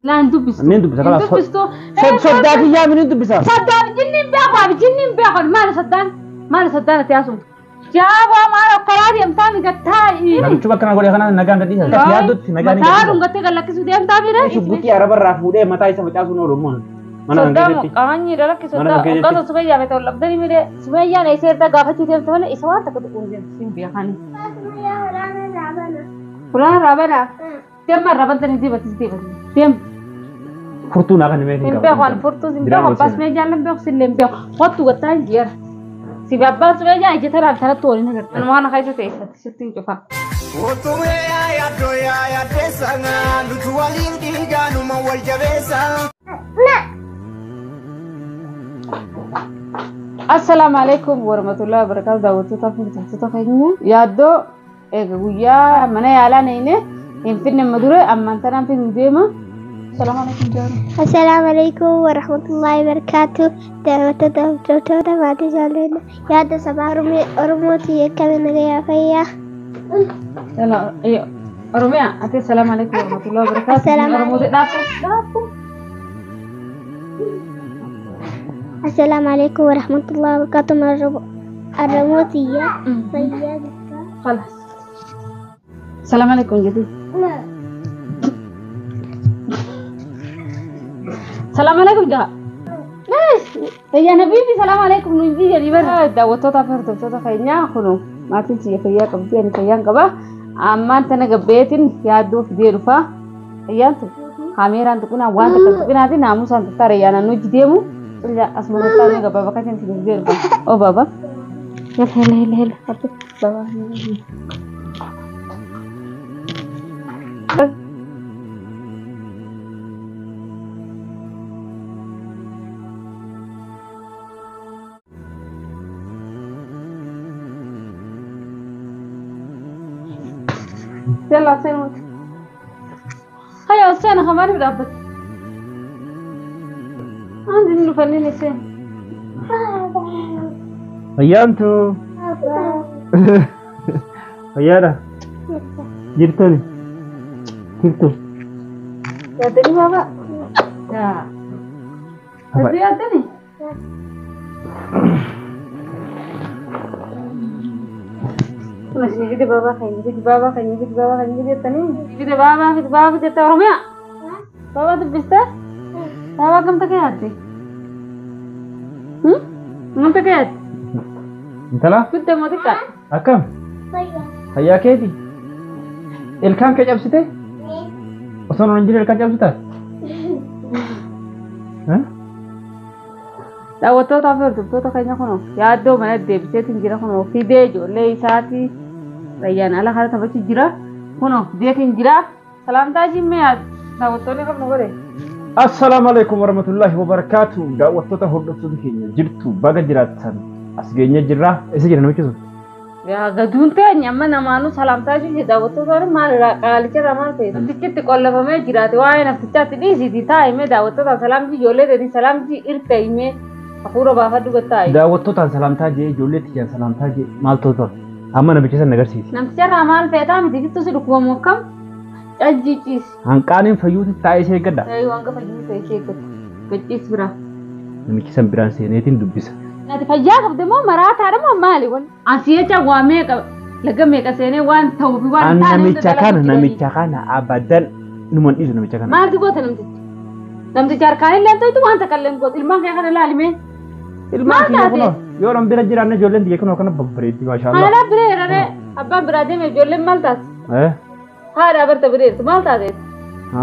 Laan dubbistu. Inni dubbisa Hin kalaas. dubbistu. Soddaa kiyyaa mini dubbisa. Soddaan jinni hin beeku abi jinni hin beeku maali soddaan maali soddaan ati haasumtu. Jaabaa maal okkolaa deemtaa mi gattaa'i. Namichi bakka na godhe kana nagaan gadhiisa. Yaaddutti nagaan Mataa gadhiisa. dhungattee gad lakkisuu deemtaa miire. Shugguxii arabarraa fuudhee mataa isa facaasuun oolu immoo. Mana kan Soddaan keessatti. qaanyii dha lakki Mana soddaa kan keessatti. hoggaa sumayyaa feete ol dhabdanii miire sumayyaan eessa erga gaafachuu deemte malee isa waan takka tuquun deemtu sin beekani. Fulaan raabana. Deemma raabantanii deebatis deebatis deem. Furtuu naa kan himee Hin beeku ani furtuus hin beeku abbaa sumayyaa hin beeku sillee hin beeku kottu gattaa hin jeera. Si abbaan sumayyaa ija tanaan tanatti waliin agarta. Anuma kana keessa teessatti sitti hin cufa. Otumee yaaddoo yaaddeessa nuti waliin dhiigaanuma wal jabeessa. Assalaamu alaikum warahmatullahi wabarakatuh daawwattoota fi hordoftoota keenya yaaddoo eega guyyaa mana yaalaa nayne hin finne amma dure ammaan tanaan fiduu deema. Assalaamu alaikum jaaru. Assalaamu alaikum warahmatullahi wabarakatuh. Daawwattoota hordoftoota maatii jaalladha. Yaada sabaa Oromooti akkami nagayaa fayyaa. Oromiyaa ati assalaamu alaikum warahmatullahi wabarakatuh. Assalaamu Oromooti dhaafu dhaafu. Assalaamu alaikum warahmatullahi wabarakatuh. Oromootiyya fayyaa. خلاص. السلام عليكم جدي. السلام عليكم جا. ليش؟ يا نبيبي السلام عليكم نجي يا نبي daawwattoota fi hordoftoota keenyaa kunu maatiin siyya fayyaa qabdi ani fayyaan qaba ammaan tana gabbeetiin yaaddoo fidee dhufa fayyaan tu kaameeraan tuqinaa waan takka tuqinaati naamusaan tattaara yaanaan nuji deemu asuma tattaara gabaa bakka isin fidee dhufa oo baaba yalla yalla yalla yalla baba يلا سين هيا سين خماري بدأبت عندي إنه فنين سين Fayyaantu. Fayyaadha. Jirtani. Jirtu. يا دني بابا يا يا دني Fide baba keenya fide baba keenya fide baba keenya fide jettanii fide baba fide baba fide jette Oromiyaa. Baba dubbiste? Baba akkam takka yaadde? Akkam takka yaadde? Intala Guddaa moo xiqqaa? akkam? Fayyaa keeti? Ilkaan kee cabsite? Osoo nuun hin jirre ilkaan cabsitaa? Daawwattootaa fi hordoftoota keenya kunoo yaaddoo mana deebiseetiin jira kunoo fidee ijoollee isaatii rayyaan ala kana taphachuu jira kunoo fideetiin jira. Salaamtaa shimmee daawwattoonni qabnu godhe. Assalaamu alaikum warahmatullahi wabarakatuh. Daawwattoota hordoftoota keenya jirtu baga jiraattan as geenye jirra. Isa jira namichi sun? Yaa gaduun teenya amma namaanuu salaamtaa ishee daawwattoota maal irraa qaalicha irraa maal ta'e naftichitti qollafamee jiraate waa'ee naftichaatti dhiisiiti taa'imee daawwattootaan salaamtii ijoollee ta'e salaamtii irta himee hafuura baafadhu gattaa'i. Daawwattootaan salaamtaa jee ijoollee tiyyaan salaamtaa jee maaltu tola? Amma namicha san agarsiisi. Namticha irraa maal feetaa miti gittu si dhukkubamu akkam cajjiiciisi. Hanqaaniin fayyuutti taa'ee ishee eeggadha. Ta'ee waan gafa jiru ta'e ishee eeggatu gacciis biraa. Namichi san biraan seeneetiin dubbisa. Ati fayyaa qabde moo maraataadha moo maali wal? Asii jecha waa meeqa laga meeqa seenee waan ta'uu fi waan An hin taane hunda namicha kana dalaguutti namicha kana abadan numan dhiisu namicha kana. Maaltu goota namtichi? Namtichi harkaan illee ta'etu waan takka illee hin gootu. Ilmaan kee kana ilaalimee. Ilmaan Maal kiyya taate? kunoo yoo nan bira jiraanne ijoolleen biyya kunoo kana babbareeddi maashaallah. Haadha biree raree abbaan biraa deeme ijoolleen maal taate? Eh? Haadha barta bireertu maal taate?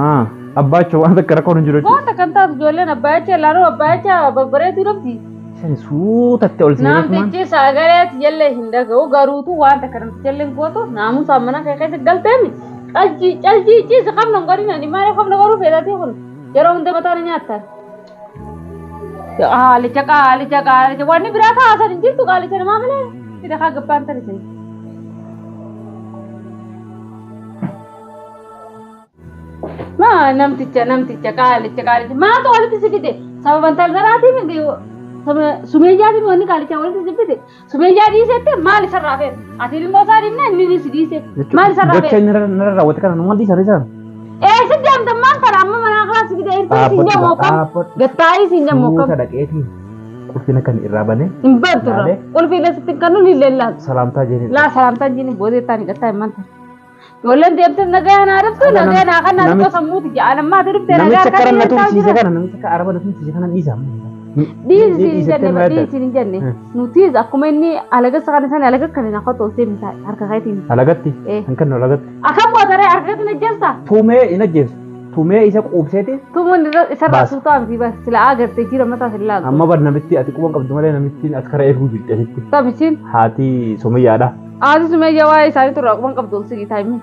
Ah, abbaacho waan takka rakkoon hin jiru jechuudha. Waan takka hin taatu ijoolleen abbaa jecha ilaaluu abbaa jecha babbareetu dhabdi. Isan suutatti ol seeneetumaan. Namtichi sagalee jallee hin dhaga'u garuutu waan takka namtichi illee hin gootu naamusaan mana kee keessa galteemi. Qalji calji ciisi qabna hin godhin ani maaliif qabna godhuu feetatii kun yeroo hunda mataa ni nyaattan. Qaalicha qaalicha qaalicha wanni biraa kaasan hin jirtu qaalicha namaa malee fida kaa gabbaan tan isin. Maa namticha namticha qaalicha qaalicha maaltu walitti si fide sababa intallaraatii miti sumeeyyaatiin wanni qaalicha walitti si fide sumeeyyaa dhiisette maal isarraa feete ati ilmoo isaa dhiifne inni si dhiise maal isarraa Gocha feete. inni narra raawwate kana numan dhiisan isaan. Eessa deemta maal tara amma manaa kaasi Gattaayii siin jedhamu kam? Gattaayii siin jedhamu kam? Suuta dhaqeetii qulfina kan irraa banee. Hin bantu irraa. Qulfiina sitti kan nuti illee laatu. Salaamtaa jenii. Laa salaamtaa jenii boodee taani gattaayii manta. Ijoolleen deemtee nagaa naa dhuftu nagaa naa kan naa dhuftu sammuuti jedha. Ammaa ati dhuftee nagaa Namicha kana na tumsiise kana namicha akka araba na tumsiise kana dhiisa. Dhiisi hin jenne nutis akkuma inni alaga kana sana alaga kana na qotu oltee mita harka keetiin. Alagatti? Kan kennu alagatti. Akkam gootaree harka keetiin ajjeesta? Tumee hin ajjeesu. Tumee isa quubseeti. Tumuun isarraa suutaa miti bas sila agartee jira mataa sila laaltu. Amma bar namitti ati quban qabdu malee namittiin as kara eeguu jirti asitti. Taphisiin. Haati Sumayyaadha. Haati Sumayyaa waa'ee isaanii turraa quban qabdu ol sigii taa'imni.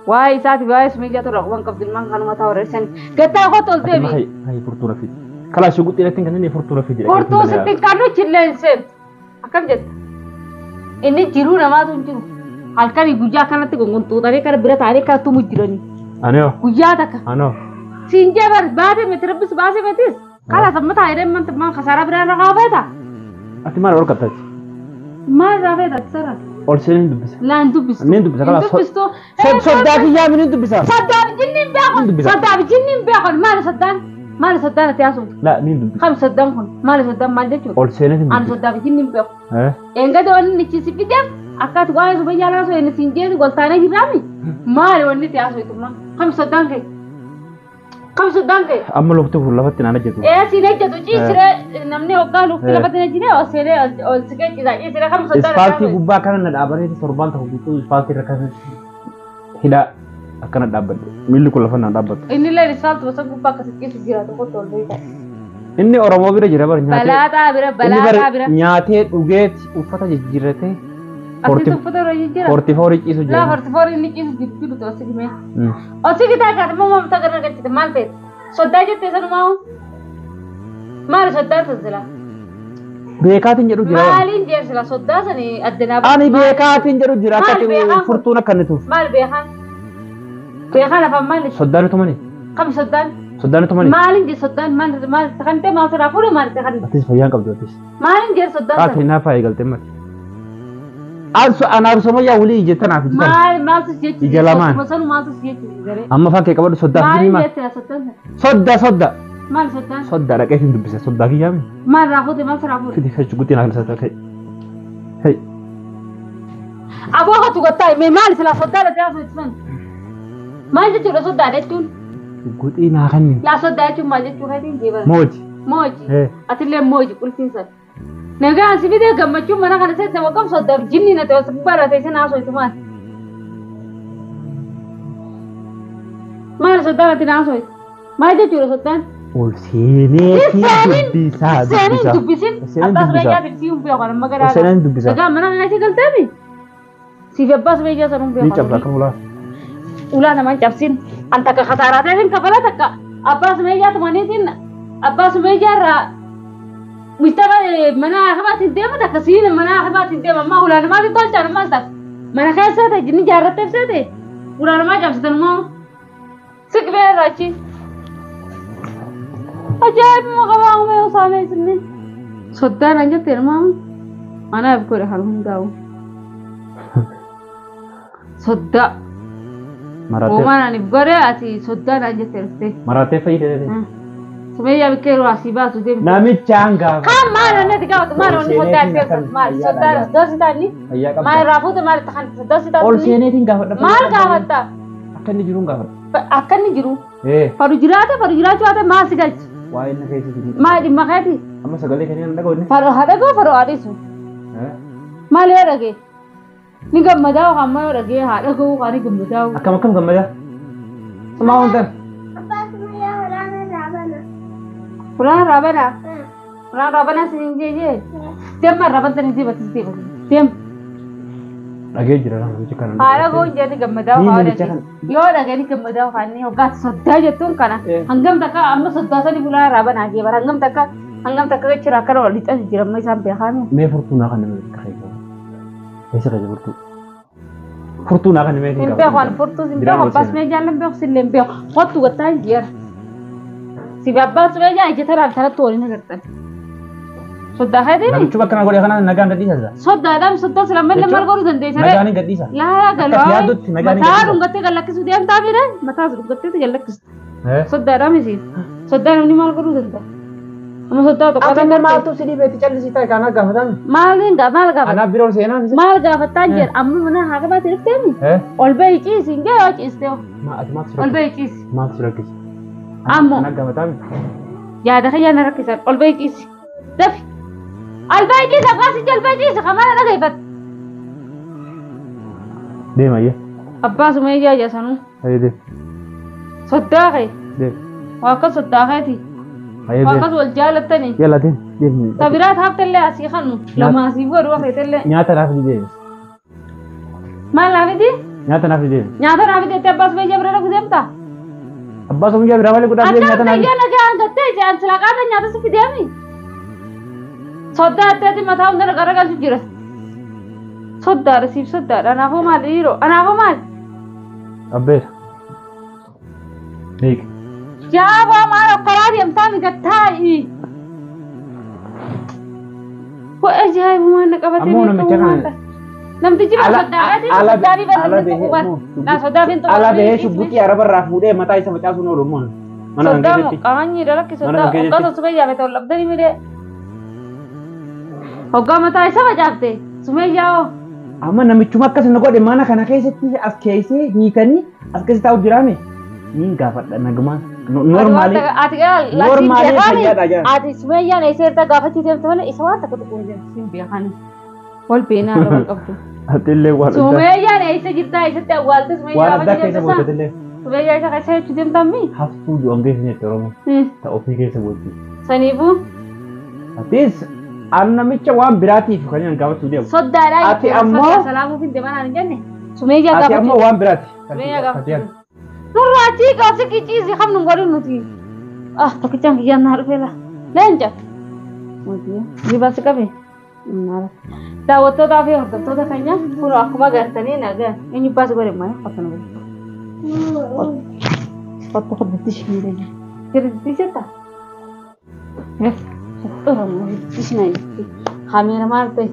Waa'ee isaati waa'ee Sumayyaa turraa quban qabdu ilmaan kanuma taa warreessani. Gattaa qotu ol deebi. Hayi furtuu rafiti. Kala shuguxii irratti kan inni furtuu rafiti. Furtuu sitti kannu chillee hin seentu. Akkam jetta? Inni jiruu namaatu hin jiru. Halkanii guyyaa kanatti gongontuutanii kana bira taa'anii kana tumu jiranii. Anoo. Guyyaa takka. Anoo. Siin jabar baate miti rabbis baase mitis. Kala samma taa'ee manta maan kasaaraa biraan irra kaafeeta. Ati maal ol qabtaati? Maal irraa feeta ati sarara? Ol seenee dubbisa. Laan dubbistu. Niin dubbisa kala. Dubbistu. Soddaa kiyyaa mini dubbisa. Soddaa jinni hin beekan. Soddaa jinni hin beekan. Maali soddaan? Maali soddaan ati haasoftu? Laa niin dubbisa. Kam soddaan kun? Maali soddaan maal jechuudha? Ol seenee dubbisa. Ani soddaa jinni hin beeku. Eengada wanni ni si fideef akka ati waa'ee sumayyaa laasoo inni siin jeetu goltaanee jirraami. Maali wanni itti haasoftu maa? Kam soddaan kee? Kam soddaan kee? Amma lukti kun lafatti naan ajjetu. Ee siin ejjetu ciisiree namni hoggaa lukti lafatti na jiree ol seenee ol siqee ciisa ciisiree kam soddaan. Ispaaltii gubbaa kana na dhaabanii torbaan tokko guutuu ispaaltii irra kan hidhaa akkana dhaabbadhe. Miilli kun lafa naan dhaabbatu. Inni illee ispaaltii gosa gubbaa akkasi ciisu jira tokko ol beekaa. Inni Oromoo bira jira bara nyaatee. Balaaxaa bira balaaxaa bira. Nyaatee dhugeeti uffata jijjiirratee. Asitti uffata irra jijjiira. Hortifoorii ciisu jira. Laa hortifoorii inni ciisu jiru osoo himee. Osoo kitaa kaate moo mamta gara galchite maal ta'e? Soddaa jettee sanumaa maali soddaan san sila? Beekaatiin jedhu jira. Maaliin jeen sila soddaa sani addanaa. Ani beekaatiin jedhu jira akka furtuun akka inni tuuf. Maal beekaan? Beekaan afaan maali? Soddaan tumani. Kam soddaan? Soddaan tumani. Maaliin jee soddaan maal maal takantee maal sirraa fuudhe maal takantee? Atis fayyaan qabdu atis. Maaliin jee soddaan san? Kaati naaf faayee galtee mati. Ansu anaaf Sumayyaa walii ijjetta naaf ijjetta. Maal maaltu jechuudha? Ija lamaan. Bosonu maaltu jechuudha? Amma afaan kee qabadhu soddaa Maal fi maal? jettee soddaan? Sodda sodda. Maal soddaan? Sodda dhaqee hin dubbisa soddaa kiyyaa mi? Maal raafuute maal raafuute? Fidi kan shuguxii naaf ibsata kai. Hey. Aboo hatu gattaa mee maal silaa soddaa dhaqee haasofsiisan? Maal jechuudha soddaa jechuun? Shuguxii naa kanni. Laa soddaa jechuun maal jechuu keetiin jeebara? Mooji. Mooji. Atillee mooji qulfiinsan. Nagaan si fidee gammachuun mana kana seente waqam soddaaf jinni na ta'e barate isin haasoftu maal? Maal soddaan ati haasoftu? Maal jechuudha soddaan? Ol seenee dubbisaa Seenee dubbisin. Seenee Abbaa dubbisaa. Sumayyaa fi hin beeku amma garaa. Ol seenee dubbisaa. Nagaan mana kana keessa galteemi? Siif abbaa Sumayyaa sana hin Ni beeku. cabsa kan ulaa. Ulaa namaan cabsin. An takka kasaaraa ta'e kafala takka abbaa Sumayyaa tumaniitiin abbaa Sumayyaa irraa Mustaba mana akibaatiin deema takka siin mana akibaatiin deema amma ulaa namaatiin tolchaan ammaas takka mana keessa ta'e jinni jaarrattee ibsate ulaa namaa cabsitan immoo siqbee irraa achi. Ajaa'ibuma qabaa uumee osaamee isinni. Soddaan an jette ilmaa anaaf godhe kan hundaa'u. Soddaa. Uumaan ani godhe ati soddaan an jette dhuftee. Maraatee fayyadamte. Sumayyaa bikkee yeroo asii baasu deemte. Namichaan gaafa. Kan maal wanni ati gaafatu maal wanni soddaa ati gaafatu maal soddaa soddaa si taa'ani Fayyaa qabda. maal irraa fuute maal itti kan soddaa si taa'ani. Ol seeneetiin gaafadha. Maal gaafatta? Akka inni jiruun gaafadha. Akka inni jiru. Faru jiraate faru jiraachuu haate maal si galchi? Waa'ee inni keessa jiru. Maal dhimma keeti? Amma sagalee kanneen hin dhaga'u inni. Faru haa dhaga'u faru haa dhiisu. Maal yoo dhagee? Ni gammadaa yookaan amma yoo dhagee haa dhaga'u haa ni gammadaa. Akkam akkam gammadaa? Sumaa wanta. Abbaa Sumayyaa waraana raabana. Ulaan raabana. Ulaan raabana siin jeejee. Deema raabanta ni deebati deebati. Deema. Dhagee jira namichi kana. Haa dhaga'u hin jedhani gammadaa Ni haa namicha dhagee. Yoo dhagee ni gammadaa haa ni hoggaa soddaa jettuun kana. Hangam takka amma soddaa sani ulaan raabanaa jee bara hangam takka hangam takka jechuu akkana wal lixan jira amma isaan beekamu. Mee furtuu naa kan nama keessa. Eessa keessa furtuu? Furtuu naa kan nama Hin beeku ani furtuu hin beeku abbaas mee jaallan beeku sillee hin beeku. Kottu gattaa hin jeera. Si abbaan Sumayyaa ija tanaaf tanatti waliin agartan. Soddaa keetiin? Namichi bakka na godhe kana nagaan gadhiisa. Soddaadhaan soddaa sila malee maal godhuu dandeessa? Nagaan hin gadhiisa. Laa galaa. Akkas yaaddutti nagaan hin Mataa gadhiisa. dhungattee gad lakkisuu deemtaa bira mataa dhungattee gad lakkista. Soddaadhaan misi. Soddaa namni maal godhuu danda'a? Amma soddaa tokko Ati nama maaltu si dhibeetti callisii ta'e kana gaafatame? Maaliin maal gaafata? Anaaf biroo seenaa miti. Maal gaafattaan jedha amma mana haa qabaate dhufteemi? Ol bahii ciisi hin jee yoo ciiste hoo? Ati maaltu si Ol rakkise? bahii ciisi. Maaltu si rakkise? Ammoo. Anaaf gaafatame? Yaada kiyyaa na rakkisan ol bahii ciisi. Dafi. Ol bahii ciisi abbaa si ol bahii ciisi kamaala dhageeffate. Deema ayyee. Abbaa sumayyaa jasanuu. Ayyee deema. Soddaa kee. Deema. Waa akkas soddaa keeti. Ayyee Waa deema. akkas wal jaalattanii. Yalla deema. Deema. Tabiraat haftellee asii kanu. Lama asii godhu hafetellee. Nyaata naaf deema. Maal naaf fidi? Nyaata naaf deema. Nyaata naaf fidi jettee abbaa sumayyaa bira dhaqu deemtaa? Abbaa sumayyaa biraa malee godhaa deema nyaata Akka naaf. ta'e nagaa hangattee jaan sila qaata nyaata si fideemi. Soddaa addaati mataa hunda garagalchu jira. Soddaadha siif soddaadha anaafoo maal dhiiroo anaafoo maal? Abbeera. Beek. Jaabaa maal okkolaa deemtaa mi gattaa'i. Wa ajaa'ibumaan na qabatee Ammoo namicha kana Namtichi bara soddaadhaati soddaa fi ala barreeffama bahee bar. Naa soddaa fi ala bahee shubbuxii arabarraa fuudhee mataa isa facaasuun oolu immoo mana kan Soddaa keessatti. qaamni dhalakki Mana soddaa kan keessatti. hoggaa sumayyaa feete ol dhabdanii midhee. Hoggaa mataa isa facaafte sumayyaa hoo. Amma namichuma akkas na godhe mana kana keessatti as keessee hiikanii as keessa taa'u jiraame niin gaafadha nagumaan. Normaalii. Ati Normaalii fayyaadha jedhan. Ati sumayyaan eessa irraa gaafachuu deemte malee isa waan takka tokko hin deemtu siin beekan. Wal beenaa irra wal qabdu. Ati illee waan addaa. Sumayyaan eessa jirtaa eessatti awwaalte sumayyaa Waan addaa gaafachuu keessa deemte booddee illee. Sumayyaa isa keessa jechuu deemtammi. Haftuu du'an keessa jirti Oromoo. Ta ofii keessa booddee. Saniifuu Atis an namicha waan biraatiif kan inni gaafachuu deemu. soddaadhaa Ati ammoo- salaamuuf hin deemanaan hin jenne sumayyaa Ati ammoo gaafachuu waan biraati. Sumayyaa gaafachuu. Nurraa achii qabsi qiciisi hamnu godhu nuti. Ah tokkichaan kiyyaan naa dhufeera. Leenca. Ribaasi qabe. Daawwattootaa fi hordoftoota keenya kun akkuma agartanii nagaa eenyu baasi godhe malee qottana godhe. Qotta qottatti shiiree. Jirti jetta. Oromoo jirti. Kameera maal ta'e.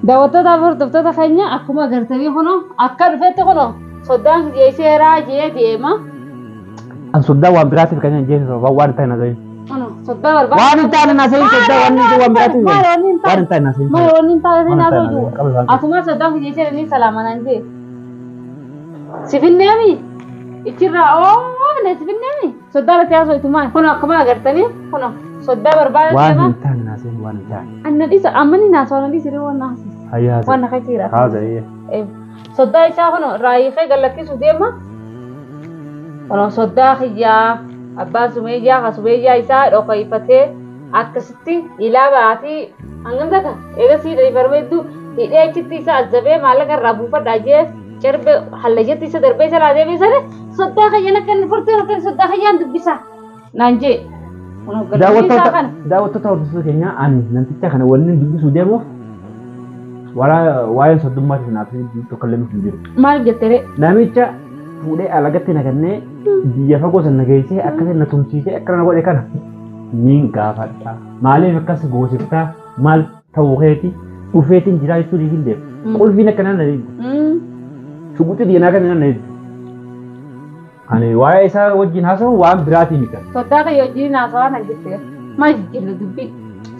Daawwattootaa fi hordoftoota keenya akkuma agartanii kunoo akka dhufetti kunoo soddaan geesseeraa jee deema. An soddaa waan biraatiif kan inni jechuudha waan hin taane na ta'in. Kunoo soddaa barbaada. Waan hin taane na ta'in soddaa waan waan biraatiif. Maal wanni hin Waan taane. hin taane na ta'in. Maal wanni hin taane Waan hin naa taane ta'u. qabu isaan. Akkuma soddaan geesseera ni salaamanaan jee. Sifinneemi ichirraa oomne sifinneemi soddaa irratti haasoftu maal. Kunoo akkuma agartanii kunoo soddaa barbaada Waan deema. hin taane na ta'in waan hin taane. Anna dhiisa amma ni naasoo na dhiisa waan naasisa. Hayyaa. Waan na keessa Haasa ee. Soddaa isaa kun raayifee gallakkisuu deema. Kun soddaa kiyyaa abbaan sumeeyyaa ka sumeeyyaa isaa dhokayfatee akkasitti ilaa baatii hangam takka eegasii dhalifarma hedduu hidhee achitti isa azabee maallaqa irraa buufadhaa jee cerbe hallayyetti isa darbee isa laa deebisee sana soddaa kiyyaan akka inni furtuu akka soddaa kiyyaan dubbisa naan jee. Kun galii isaa kana. Daawwattoota hordoftoota keenyaa ani namticha kana waliin dubbisuu deemuuf waa'een soddummaatiif naaf tokko illee nuuf hin jiru. Maal jettere? Namicha fuudhee alagatti na kennee biyya fagoo sana na geessee akkasii na tumsiisee akkana na godhe kana niin gaafadha. Maaliif akkas goosiftaa maal ta'uu keeti dhufeetiin jiraa jechuun hin deemu. Qulfiin akkanaa na didde. Shuguxii diinaa kana na didde. Ani waa'ee isaa wajjin haasa'u waan biraatiin miti. Soddaa kiyya wajjin haasawaa nan jette. Maal jijjiirra dubbii?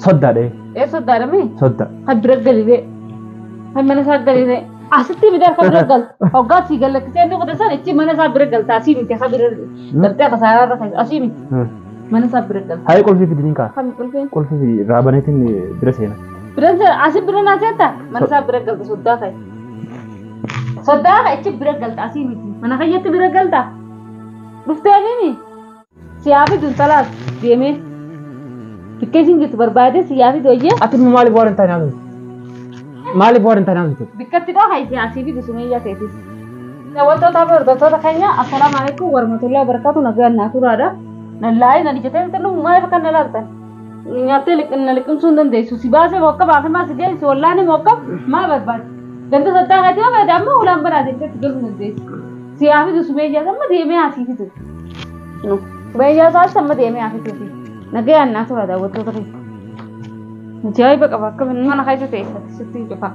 Soddaadha. Ee soddaadha mee? Sodda. Kan bira galillee. Kan mana isaa galillee. Asitti miti harka bira galta. Hoggaa sii gallakkisee inni qote sana ichi mana isaa bira galta. Asii miti akka bira galtee akka saaraa irra kan asii miti. Mana isaa bira galta. Hayi qulfii fidiniin kaa. Kami qulfeen? Qulfii fidi raabaneetiin bira seena. Bira seena asii bira naa seenta? Mana isaa bira galta soddaa ka'e. Soddaa ka'e ichi bira galta asii miti. Mana kayyatti bira galta. Dhuftee mimi? Siyaa fi duntalaas deemee. Bikkee isin jirtu barbaade siyaa fi dooyyee. Ati immoo maaliif waan hin taane haasoftu? Maaliif waan hin taane haasoftu? Bikkatti dhoo haisi asii fi sumayyaa teetis. Daawwattoota fi hordoftoota keenya assalaamu alaikum warahmatullahi wabarakatuh nagaan naa turaadha. Nallaa'ee na lijatee dhufu maaliif akka na laaltan? Nyaattee na liqimsuu hin dandeessu. Si baasee mokka baafee maa si geessu wallaani mokka maa barbaade? Ganda soddaa keetii yoo fayyada amma ulaan banaa jettee galuu dandeessu. Siyaa fidu sumayyaa amma deemee asii fidu. Sumayyaa isaas amma deemee asii fidu. Nagaan naa tura daawwattoota keenya. Ajaa'iba qaba akka mana keessa teessatti sitti hin cufaa.